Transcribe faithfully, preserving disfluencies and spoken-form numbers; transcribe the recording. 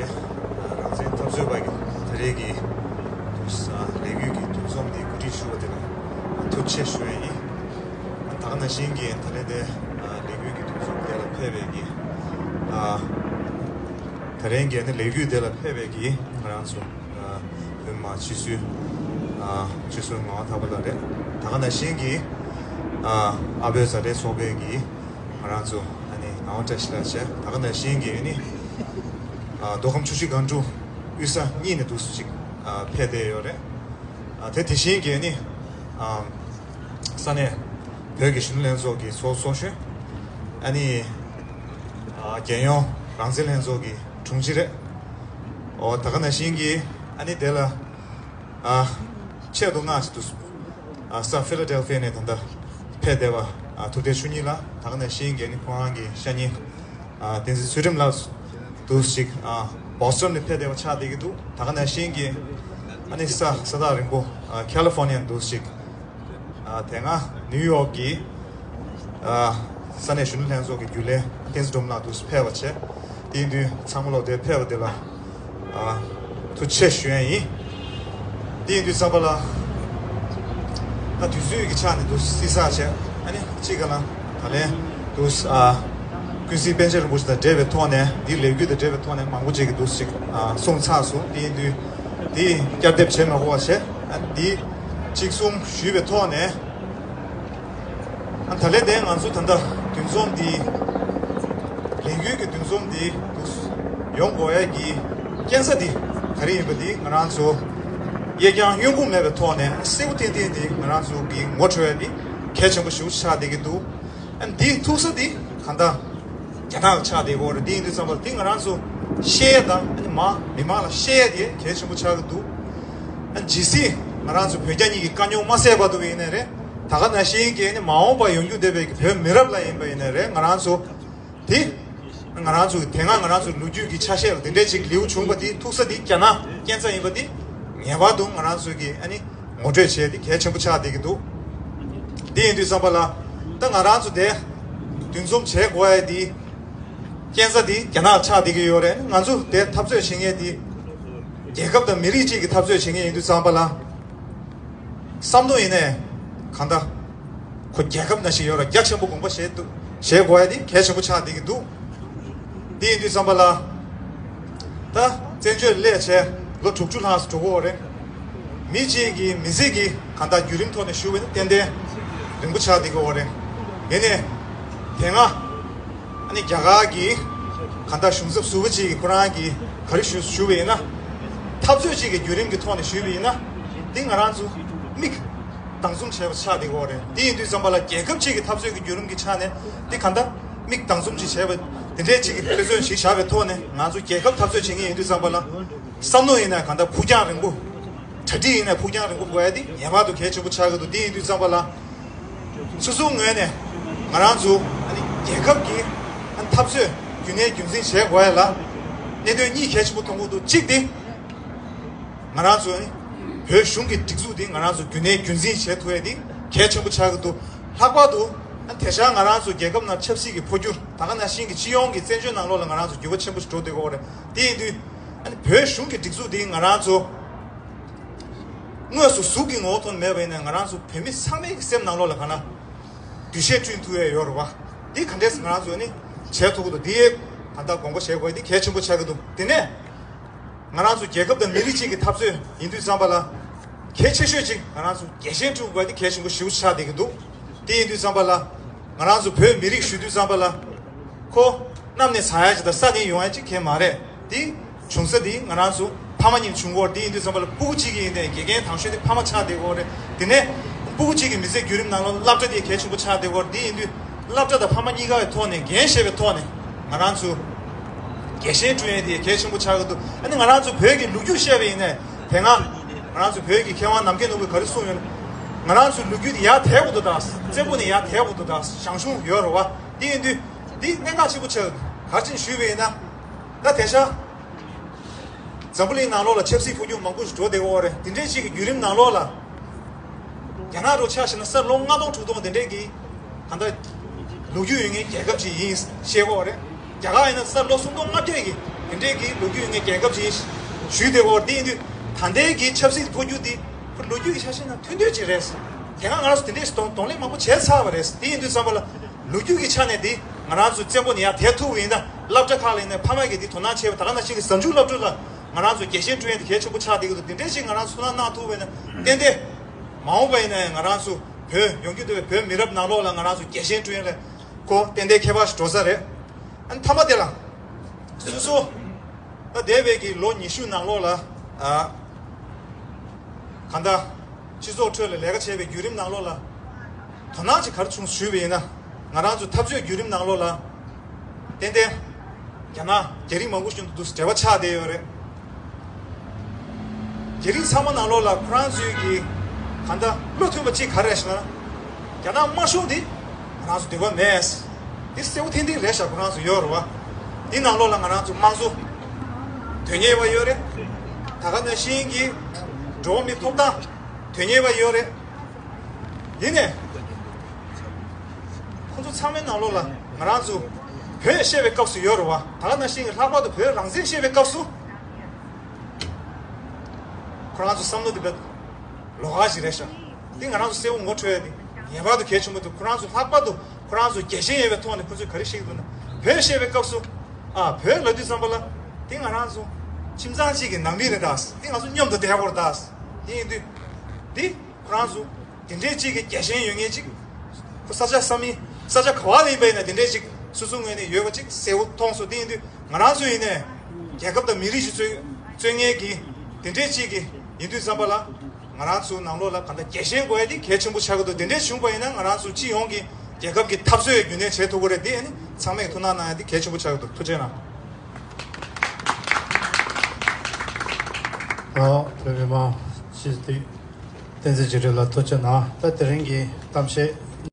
རང་བཙན་འཐབ་རྩོད་པ་གི་ད་རེས་ཀྱི་ལས་འགུལ་གྱི་འདུ་འཛོམས་འདི་གོ་སྒྲིག་ཞུ་བ་དེ་ལ་ཐུགས་རྗེ་ཆེ་ཞུ་ཡ་ཡིན། ད་ག་ནང་བཞིན་གྱི་ད་རེས་དེ་ལས་འགུལ་གྱི་འདུ་འཛོམས་དེ་ལ་ཕེབས་པའི་གི་ད་རེས་ཀྱི་ནི་ལས་འགུལ་དེ་ལ་ཕེབས་པའི་གི་ང་རང་ཚོ་བོད་མི་མང་སྤྱི་འཐུས་སྤྱི་ཟུར་ངག་དབང་ཐར་པ་ལགས་རེད། ད་ག་ནང་བཞིན་གྱི་ཨ་བོད་ཟླ་བསྒྲིལ་ཚོགས་པའི་གི་ང་རང་ཚོ་ཨ་ནི་ངག་དབང་བཀྲ་ཤིས་ལགས་བྱས། ད་ག་ནང་བཞིན་གྱི་ཨ་ནི་ཨ་མདོ་ཁམས་ཆུ་བཞི་སྒང་དྲུག་དབུས་ས་གཉིས་ནས་འདུག་སེ་ཅིག་ཨ་ཕེབས་བསྡད་ཡོད་རེད། ཨ་དེ་དེ་བཞིན་གྱི་ཨ་ནི་ཨ་ས་གནས་བོད་ཀྱི་གཞོན་ནུ་ལྷན་ཚོགས་ཀྱི་ཚོགས་ཚོགས་གཞོན། ཨ་ནི་ཨ་རྒྱལ་ཡོངས་རང་བཙན་ལྷན་ཚོགས་ཀྱི་དྲུང་ཆེ་རེད། ཨོ་ད་ག་ནང་བཞིན་གྱི་ཨ་ནི་དེ་ལ་ཨ་ཆེད་དུ་མངགས་ཅིག་འདུག་ཨ་ས་ཕི་ལ་ཌེལ་ཕི་ཡ་ནས་ད་ལྟ་ཕེབས་བསྡད་པ་ཨ་ཐུབ་བསྟན་ཆོས་ཉིད་ལགས། ད་ག་ནང་བཞིན་གྱི་ཨ་ནི་ཁོ་རང་གི་ཤ་ཉེ་ཨ་བསྟན་འཛིན་ཚུལ་ཁྲིམས་ལགས་འདུག་ཅིག་ཨ་བོ་སི་ཊོན་ནས་ཕེབས་བསྡད་པ་ཆགས་བསྡད་ཀྱི་འདུག་ད་ག་ནང་བཞིན་གྱི་ཨ་ནི་ས་ས་ཐག་རིང་པོ་ཨ་ཁ་ལི་ཧྥོ་ནི་ཡ་འདུག་ཅིག་ཨ་དེ་སྔ་ནིའུ་ཡོག་གི་ཨ་ས་གནས་གཞོན་ནུ་ལྷན་ཚོགས་ཀྱི་རྒྱུན་ལས་བསྟན་འཛིན་སྒྲོལ་མ་ལགས་འདུག་ཕེབས་པ་བྱས། དེ་ཡིན་དུས་ཚང་མ་ལོག་དེ་ཕེབས་པ་དེ་ལ་ཨ་ཐུགས་རྗེ་ཆེ་ཞུ་ཡ་ཡིན། དེ་ཡིན་དུས་ཙམ་པ་ལ་ད་དུས་ཚོད་ཀྱི་ཆ་ནས་འདུག་བསྲི་ས་བྱས། ཨ་ནི་གཅིག་ག་ལ་ད་ལན་འདུག་ཨ་ཀུན་གཟིགས་པཎ་ཆེན་རིན་པོ་ཆེ་དང་འབྲེལ་བའི་ཐོག་ནས་འདིའི་ལས་འགུལ་དང་འབྲེལ་བའི་ཐོག་ནས་མང་པོ་ཅིག་གིས་འདུག་ཅིག་ཨ་གསུངས་ཚར་སོང་། དེ་ཡིན་དུས་འདི་བསྐྱར་ལྡབ་བྱེད་མ་དགོས་པ་བྱས། ཨ་འདི་གཅིག་གསུམ་ཞུས་པའི་ཐོག་ནས། ཨ་ད་ལན་དེ་ང་ཚོ་ད་ལྟ་འདུ་འཛོམས་འདི་ལས་འགུལ་གྱི་འདུ་འཛོམས་འདི་ཡོང་དགོས་ཡ་གི་རྐྱེན་རྩ་འདི་ག་རེ་ཡིན་པ་འདི་ང་རང་ཚོ་གཡས་བརྐྱང་གཡོན་བསྐུམ་མེད་པའི་ཐོག་ནས་གསལ་པོ་ཏན་ཏན་འདི་ང་རང་ཚོ་གི་ངོ་འཕྲོད་ཡ་འདི་གལ་ཆེན་པོ་ཞིག་ཆགས་བསྡད་ཀྱི་འདུག་ཨ་འདི་ཐུག་ས་འདི་གང་ལྟར་རྒྱ་ནག་ལ་ཆགས་བསྡད་ཀྱི་ཡོད་རེད། འདི་ཡིན་དུས་ཙམ་པར་འདི་ང་རང་ཚོ་བཤད་ཡ་དང་ཨ་ནི་མ་མི་མང་ལ་བཤད་ཡ་དེ་གལ་ཆེན་པོ་ཆགས་ཀྱི་འདུག་ཨ་ཇི་སྲིད་ང་རང་ཚོ་བོད་རྒྱ་གཉིས་ཀྱི་དཀའ་རྙོག་མ་སེལ་བར་དུ་ཡིན་ནའི་རེད། ད་ག་ནང་བཞིན་གྱི་ཨ་ནི་མ་འོངས་པར་ཡོང་རྒྱུ་བསྡད་པའི་བོད་མི་རབས་ལ་ཡིན་པ་ཡིན་ནའི་རེད། ང་རང་ཚོ་དེ་ང་རང་ཚོ་དེ་སྔ་ང་རང་ཚོ་ལོ་རྒྱུས་ཀྱི་ཆ་ཤས་ལ་དེ་འདྲའི་ཅིག་ལེའུ་བྱུང་བ་དེ་ཐུག་ས་དེ་རྒྱ་ནག་རྐྱེན་རྩ་ཡིན་པ་དེ་ངེས་པར་དུ་ང་རང་ཚོ་གི་ཨ་ནི་ངོ་སྤྲོད་བྱས་དེ་གལ་ཆེན་པོ་ཆགས་བསྡད་ཀྱི་འདུག་དེ་ཡིན་དུས་ཙམ་པ་ལ་ད་ང་རང་ཚོ་དེ་འདུ་འཛོམས་བྱེད་དགོས་ཡ་དེ་རྐྱེན་རྩ་དེ་རྒྱ་ནག་ཆགས་བསྡད་ཀྱི་ཡོད་རེད། ང་ཚོ་དེ་འཐབ་རྩོད་བྱེད་མཁན་དེ་རྒྱལ་ཁབ་དང་མི་རིགས་གཅིག་གི་འཐབ་རྩོད་བྱེད་མཁན་ཡིན་དུས་ཙམ་པ་ལ། བསམ་བློ་ཡིན་ནའི་གང་ལྟར་ཁོ་རྒྱལ་ཁབ་ནང་བཞིན་ཡོད་ར་རྒྱ་ཆེན་པོ་དགོངས་པ་བཞེས་འདུག་བཞེས་དགོས་ཡ་དེ་གལ་ཆེན་པོ་ཆགས་བསྡད་ཀྱི་འདུག་དེ་ཡིན་དུས་ཙམ་པ་ལ་ད་བཙན་བྱོལ་སླེབས་བྱས་ལོ་དྲུག་ཅུ་ལྷག་ཙམ་འགྲོ་གི་ཡོད་རེད། མི་གཅིག་གི་མི་ཚེ་གི་གང་ལྟར་བརྒྱུད་རིམ་ཐོག་ནས་ཞུ་བ་ཡིན་ན་ཏན་ཏན་རིང་པོ་ཆགས་བསྡད་ཀྱི་ཡོད་རེད། ཡིན་ནའི་དེ་སྔ་ཨ་ནི་རྒྱ་གར་གྱི་གང་ལྟར་གཞུང་ཚབ་ཟུར་པ་གཅིག་གིས་ཁོ་རང་གིས་ག་རེ་ཞུ་ཞུ་བ་ཡིན་ན། འཐབ་རྩོད་གཅིག་གི་བརྒྱུད་རིམ་གྱི་ཐོག་ནས་ཞུས་པ་ཡིན་ན། འདི་ང་རང་ཚོ་མིག་བདག་འཛུམ་བྱས་པ་ཆགས་བསྡད་ཀྱི་ཡོད་རེད། འདི་ཡིན་དུས་ཙམ་པ་ལ་རྒྱལ་ཁབ་གཅིག་གི་འཐབ་རྩོད་ཀྱི་བརྒྱུད་རིམ་གྱི་ཆ་ནས་འདི་གང་ལྟར་མིག་བདག་འཛུམ་ཅིག་བྱས་པ་འདི་འདྲའི་གཅིག་གི་དཔེ་མཚོན་ཞིག་བཞག་པའི་ཐོག་ནས་ང་ཚོ་རྒྱལ་ཁབ་འཐབ་རྩོད་བྱེད་མཁན་ཡིན་དུས་ཙམ་པ་ལ་བསམ་བློ་ཡིན་ན་གང་ལྟར་ཕུགས་རྒྱང་རིང་པོ། གྲ་སྒྲིག་ཡིན་ན་ཕུགས་རྒྱང་རིང་པོ་དགོས་ཡ་འདི་ངེས་པར་དུ་གལ་ཆེན་པོ་ཆགས་ཀྱི་འདུག་འདི་ཡིན་དུས་ཙམ་པ་ལ། སོ་སོའི་ངོས་ནས་ང་རང་ཚོ་ཨ་ནི་རྒྱལ་ཁབ་ཀྱི་ཨ་ནི་འཐབ་རྩོད་རྒྱུན་གནས་རྒྱུན་འཛིན་བྱེད་དགོས་ཡ་ལ་གནད་དོན་གཉིས་གལ་ཆེན་པོ་མཐོང་གི་འདུག་གཅིག་དེ་ང་རང་ཚོ་ཨ་ནི་བོད་གཞུང་གི་སྒྲིག་འཛུགས་དེ་ང་རང་ཚོ་རྒྱུན་གནས་རྒྱུན་འཛིན་བྱེད་ཐུབ་ཡ་དེ་གལ་ཆེན་པོ་ཆགས་ཀྱི་འདུག་ལྷག་པར་དུ་ཨ་ནི་དེང་སང་ང་རང་ཚོ་རྒྱལ་ཁབ་ནང་ཆབ་སྲིད་ཀྱི་འཕོ་འགྱུར་ད་ག་ནང་བཞིན་གྱི་སྤྱི་ཡོངས་ཀྱི་བཙན་བྱོལ་ནང་ལོགས་ལ་ང་རང་ཚོ་འགྱུར་བ་ཆེན་པོ་ཞིག་འགྲོ་བསྡད་ཀྱི་ཡོད་རེད། དེ་ཡིན་དུས་ཨ་ནི་བོད་གཞུང་གི་སྒྲིག་འཛུགས་དེ་ང་རང་ཚོ། དངོས་སུ་གཟུགས་ཀྱི་ངོ་བོ་མཐོང་མེད་པ་ཡིན་ན་ང་རང་ཚོ་བོད་མི་ཚང་མའི་སེམས་ནང་ལོགས་ལ་གང་ལ་འདུ་ཤེས་བསྐྲུན་ཐུབ་ཡས་ཡོད་རེད་བ། འདི་ག་འདྲས་ང་རང་ཚོ་ནི་བྱེད་ཐུབ་ཀྱི་འདུག་འདི་ཡས་གང་ལྟར་དགོངས་པ་བཞེས་དགོས་འདི་གལ་ཆེན་པོ་ཆགས་ཀྱི་འདུག་དེ་ནས་ང་རང་ཚོ་རྒྱལ་ཁབ་དང་མི་རིགས་གཅིག་གི་འཐབ་རྩོད་ཡིན་དུས་ཙམ་པ་ལ་གལ་ཆེ་ཤོས་གཅིག་ང་རང་ཚོ་རྒྱལ་ཞེན་བསྐྲུན་དགོས་འདི་གལ་ཆེན་པོ་ཞེ་པོ་ཆགས་བསྡད་ཀྱི་འདུག་དེ་ཡིན་དུས་ཙམ་པ་ལ་ང་རང་ཚོ་བོད་མི་རིགས་ཞུ་དུས་ཙམ་པ་ལ། ཁོ་གནམ་ནས་ཟག་ཡ་ཅིག་དང་ས་ནས་ཡོང་ཡ་ཅིག་གང་ཡང་མ་རེད། དེ་བྱུང་ས་དེ་ང་རང་ཚོ་ཕ་མ་གཉིས་བྱུང་གི་ཡོད་རེད། དེ་ཡིན་དུས་ཙམ་པ་ལ་སྤུ་གུ་གཅིག་གི་ཡིན་ནའི་དགེ་རྒན་དང་ཤོས་དེ་ཕ་མ་ཆགས་བསྡད་ཀྱི་ཡོད་རེད། དེ་ནས་སྤུ་གུ་གཅིག་གི་མི་ཚེའི་བརྒྱུད་རིམ་ནང་ལ་སློབ་གྲྭ་དེ་གལ་ཆེན་པོ་ཆགས་བསྡད་ཀྱི་ཡོད་རེད། དེ་ཡིན་དུས་སློབ་གྲྭ་དང་ཕ་མ་གཉིས་ཀ་བའི་ཐོག་ནས་འགན་བཞེས་པའི་ཐོག་ནས་ང་རང་ཚོ་རྒྱལ་ཞེན་བསྐྲུན་ཡ་དེ་གལ་ཆེན་པོ་ཆགས་ཀྱི་འདུག་ཨ་ནི་ང་རང་ཚོ་བོད་ཀྱི་ལོ་རྒྱུས་བཤད་པ་ཡིན་ནའི་དེ་སྔ་ང་རང་ཚོ་བོད་ཀྱི་མཁས་དབང་ནམ་མཁའི་ནོར་བུས་ག་རེ་གསུངས་ཡོད་ན། ང་རང་ཚོའི་ལོ་རྒྱུས་དེ་ཡར་དལ་དགོས་འདུག་ད། བཙན་པོ་ནས་ཡར་དལ་དགོས་འདུག་ད། ཞང་ཞུང་ཡོད་རེད་བ། དེ་ཡིན་དུས་འདི་གནད་འགག་ཆེན་པོ་ཆགས་ཡོད། ག་རེ་བྱས་ནས་ཞུས་པ་ཡིན་ན། ད་དེང་སང་འཛམ་བུ་གླིང་ནང་ལོགས་ལ་ཆབ་སྲིད་འཕོ་འགྱུར་མང་པོ་ཞིག་འགྲོ་བསྡད་ཀྱི་ཡོད་རེད། དེ་འདྲའི་ཅིག་གི་བརྒྱུད་རིམ་ནང་ལོགས་ལ་རྒྱ་ནག་འདྲ་ཆ་བཞག་ན་ས་ལོ་ལྔ་སྟོང་དྲུག་སྟོང་དེ་འདྲའི་གི་གང་ལྟར་ལོ་རྒྱུས་ཡོད་མཁན་རྒྱལ་ཁབ་ཅིག་ཡིན་ཤེས་ཀྱི་ཡོད་རེད། རྒྱ་གར་ཡིན་ན་ས་ལོ་སུམ་སྟོང་ལྔ་བརྒྱ་གི་ དེ་འདྲའི་གི་ལོ་རྒྱུས་ཡོད་མཁན་རྒྱལ་ཁབ་ཅིག་ཞུས་བསྡད་ཡོད་རེད། དེ་ཡིན་དུས་ད་ལྟའི་གི་ཆབ་སྲིད་འཕོ་འགྱུར་འདི་ཁོ་ལོ་རྒྱུས་ཀྱི་ཆ་ཤས་ནང་ཐོན་འདོད་ཅིག་རེད། དེ་སྔ་ང་རང་ཚོ་དེ་འདྲའི་གདོང་གདོང་ལེན་མང་པོ་བྱས་ཚར་བ་རེད། དེ་ཡིན་དུས་ཙམ་པ་ལ་ལོ་རྒྱུས་ཀྱི་ཆ་ནས་འདི་ང་རང་ཚོ་བཙན་པོ་ནས་ཡར་དེད་ཐུབ་པ་ཡིན་ན། སློབ་གྲྭ་ཁག་ལ་ཡིན་ན་ཕ་མ་གིས་འདི་དོ་སྣང་བྱས་པ། ད་ག་ནང་བཞིན་གྱི་གཟའ་མཇུག་སློབ་གྲྭ་ལ་ང་རང་ཚོ་རྒྱལ་ཞེན་སྤྲོད་ཡས་འདི་གལ་ཆེན་པོ་ཆགས་བསྡད་ཀྱི་འདུག་དེ་འདྲའི་ཞིག་ང་རང་ཚོ་ཐུགས་སྣང་གནང་ཐུབ་པ་ཡིན་ན། ཏན་ཏན་མ་འོངས་པ་ཡིན་ན་ཡང་ང་རང་ཚོ་བོད་ཡོང་གི་འདུག་པའི་བོད་མི་རབས་ནང་ལོགས་ལ་ང་རང་ཚོ་རྒྱལ་ཞེན་སྤྲོད་ཡས་ལ་ཁོ་ཏན་ཏན་ཁྱད་པར་ཞིག་འགྲོ་ས་རེད། ཨ་ནི་མཐའ་མ་དེ་ལ་སོ་སོ་ད་འདས་པའི་གི་ལོ་ཉི་ཤུ་ནང་ལོགས་ལ། ཨ་གང་ལྟར་སྤྱི་ཚོགས་ཁྲོད་ལ་ལས་ཀ་བྱས་པའི་བརྒྱུད་རིམ་ནང་ལོགས་ལ་དོ་སྣང་ཅིག་ག་རེ་བྱུང་ཞུས་པ་ཡིན་ན། ང་རང་ཚོ་འཐབ་རྩོད་བརྒྱུད་རིམ་ནང་ལོགས་ལ་ཏན་ཏན་རྒྱ་ནག་རྒྱ་རིགས་མང་པོ་ཞིག་དང་འབྲེལ་བ་ཆགས་བསྡད་ཡོད་རེད། རྒྱ་རིགས་ཚང་མ་ནང་ལོགས་ལ་ཁོ་རང་ཚོའི་གི་གང་ལྟར་བློ་མཐུན་པ་གཅིག་ག་རེ་རེད་ཟེར་ན། རྒྱ་ནག་དམར་གཞུང་འདི་ང་རང་ཚོ་འདོད་པ་མེད། འདི་གསལ་པོ་ཐིང་ཐིང་རེད་ཤག་ཁོ་རང་ཚོ་ཡོད་རེད་བ། འདི་ནང་ལོགས་ལ་ང་རང་ཚོ་དམངས་གཙོ་དོན་གཉེར་བ་ཡོད་རེད། ད་ག་ནང་བཞིན་གྱི་འགྲོ་བ་མིའི་ཐོབ་ཐང་དོན་གཉེར་བ་ཡོད་རེད། ཡིན་ནའི་ཁོ་ཚོ་ཚང་མའི་ནང་ལོགས་ལ་ང་རང་ཚོ་བོད་བཤད་པའི་སྐབས་སུ་ཡོད་རེད་བ། ད་ག་ནང་བཞིན་གྱི་ལྷག་པར་དུ་བོད་རང་བཙན་བཤད་པའི་སྐབས་སུ་ཁོ་རང་ཚོ་བསམ་བློ་དེ་དཔེ་ལོགས་ཀ་ཞིག་རེད་ཤག་འདི་ང་རང་ཚོ་གསལ་པོ་ངོ་འཕྲོད་ཡ་དེ་ངེས་པར་དུ་གལ་ཆེན་པོ་འདུག་ཁོ་རང་ཚོ་ལྷག་པར་དུ་ཁོ་རང་ཚོ་རྒྱལ་ཞེན་ཡོད་པའི་ཐོག་ནས་ཁོ་ཚོས་ག་རེ་བཤད་ཀྱི་འདུག་ན། བོད་བཤད་པའི་སྐབས་སུ། ཨ་བོད་ལབ་དུས་ཙམ་པ་ལ་དེ་ང་རང་ཚོ་ཁྱིམ་ཚང་གཅིག་གི་ནང་མི་རེད་ད། དེ་ང་ཚོ་མཉམ་དུ་བསྡད་དགོས་རེད་ད། དེ་ཡིན་དུས་དེ་ཁོ་རང་ཚོ་དེ་འདྲའི་གཅིག་གི་རྒྱལ་ཞེན་ཡོད་མཁན་གཅིག་ཁོ་ས་ཆ་ས་མི་ས་ཆ་ག་བ་ལ་ཡིན་པ་ཡིན་ན་དེ་འདྲའི་གཅིག་སོ་སོའི་ངོས་ནས་ཡོད་པ་གཅིག་གསལ་པོ་མཐོང་སོང་། དེ་ཡིན་དུས་ང་རང་ཚོ་ཡིན་ནའི་རྒྱལ་ཁབ་དང་མི་རིགས་ཤིག་གཙོས་གཙོས་མཁན་གྱི་དེ་འདྲའི་གཅིག་གི་ཡིན་དུས་ཙམ་པ་ལ། ང་རང་ཚོའི་ནང་ལོགས་ལ་གང་ལྟར་རྒྱལ་ཞེན་དགོས་ཡ་དེ་གལ་ཆེན་པོ་ཆགས་ཀྱི་འདུག་དེ་འདྲས་བྱུང་བ་ཡིན་ན་ང་རང་ཚོ་སྤྱི་ཡོངས་ཀྱི་རྒྱལ་ཁབ་ཀྱི་འཐབ་རྩོད་རྒྱུན་གནས་བྱེད་ཐུབ་ཀྱི་རེད། དེ་ཨ་ནི་ཚང་མས་ཐུགས་སྣང་གནང་ཡ་དེ་གལ་ཆེན་པོ་ཆགས་ཀྱི་འདུག་ཐུགས་རྗེ་གནང་། ཨོ། བོད་མི་མང་སྤྱི་འཐུས་བསྟན་འཛིན་འཇིགས་བྲལ་ལ་ཐུགས་རྗེ་གནང་། ད་དེ་རིང་གི་གཏམ་བཤད་